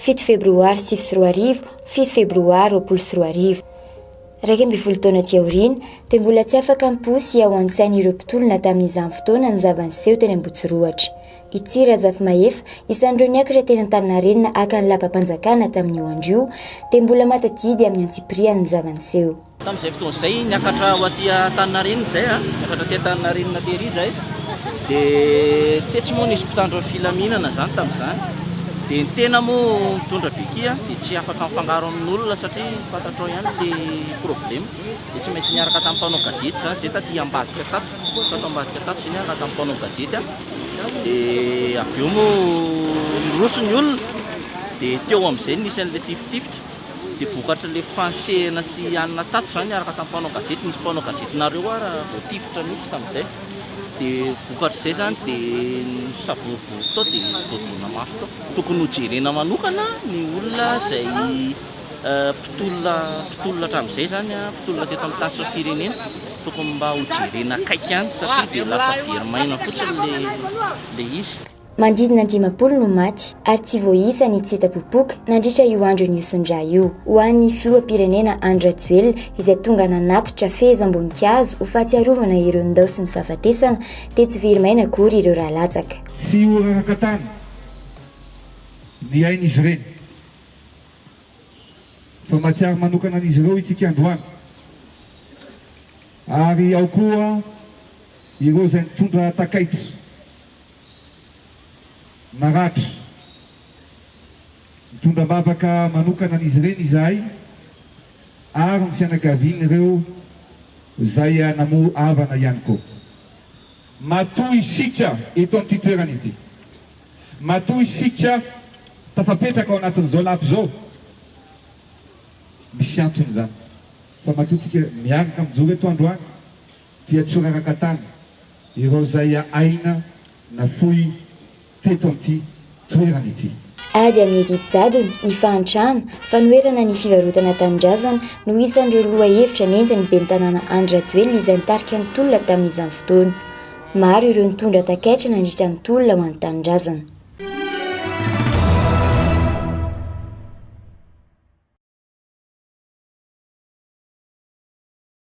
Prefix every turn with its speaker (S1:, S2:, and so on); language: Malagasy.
S1: 7 febroary 2009, 7 febroary 2020. 11 taona aty aoriana, dia mbola tsy afaka am-po sy ao an-tsain'ireo mpitolona tamin'izany fotoana ny zava-niseho teny Ambohitsirohatra. I Tsiry Razafimahefa, isan'ireo niakatra teny Antaninarenina haka ny lapam-panjakana tamin'io andro io, dia mbola mahatadidy amin'ny antsipiriany ny zava-niseho.
S2: Tamin'izay fotoana izay, niakatra ho aty Antaninarenina izay, niakatra aty Antaninarenina tery izay, dia tetsy moa nisy mpitandro ny filaminana izany tamin'izany, dia ny tena moa mitondra béquille dia tsy afaka mifangaro amin'olona satria fantatrao ihany ilay problème, dia tsy maintsy niaraka tamin'ny mpanao gazety izany izay taty ambadika tato, tato ambadika tato izay niaraka tamin'ny mpanao gazety. Dia avy eo moa niroso ny olona dia teo amin'izay no nisy an'ilay tifitifitra. Dia vokatr'ilay fanosehana sy hanina tato izany niaraka tamin'ny mpanao gazety, nisy mpanao gazetinareo ara voatifitra mihitsy tamin'izay. Dia vokatr'izay izany dia nisavorovoro tao dia voadona mafy tao. Tokony hojerena manokana ny olona izay mpitolona mpitolona hatramin'izay izany, mpitolona teto amin'ny tany sy ny firenena, tokony mba hojerena akaiky ihany satria dia lasa very maina fotsiny ilay ilay izy.
S1: Manodidina ny 50 no maty ary tsy voaisa ny tsy hita popoka nandritra io andro nihoson-drà io. Ho an'ny filoham-pirenena Andry Rajoelina izay tonga nanatitra fehezam-boninkazo ho fahatsiarovana ireo nindaosin'ny fahafatesana dia tsy very maina akory ireo rà latsaka.
S3: Tsy ho raraka tany ny ain'izy ireny. Fa mahatsiaro manokana an'izy ireo itsika androany. Ary ao koa ireo izay nitondra takaitra, naratra. Mitondra am-bavaka manokana an'izy ireny izahay ary ny fianakavian'ireo izay namoa havana ihany koa. Matoa isika eto amin'ity toerana ity. Matoa isika tafapetraka ao anatin'izao lapa izao, misy antony izany. Fa matoa tsika miaraka mijoro eto androany dia tsy ho raraka tany ireo izay aina nafoy teto amin'ity toerana ity.
S1: Ady amin'ny didy jadona, ny fahantrana, fanoherana ny fivarotana tanindrazana no isan'ireo lohahevitra nentin'ny ben'ny tanàna Andry Rajoelina izay nitarika ny tolona tamin'izany fotoana. Maro ireo nitondra takaitra nandritra ny tolona ho an'ny tanindrazana.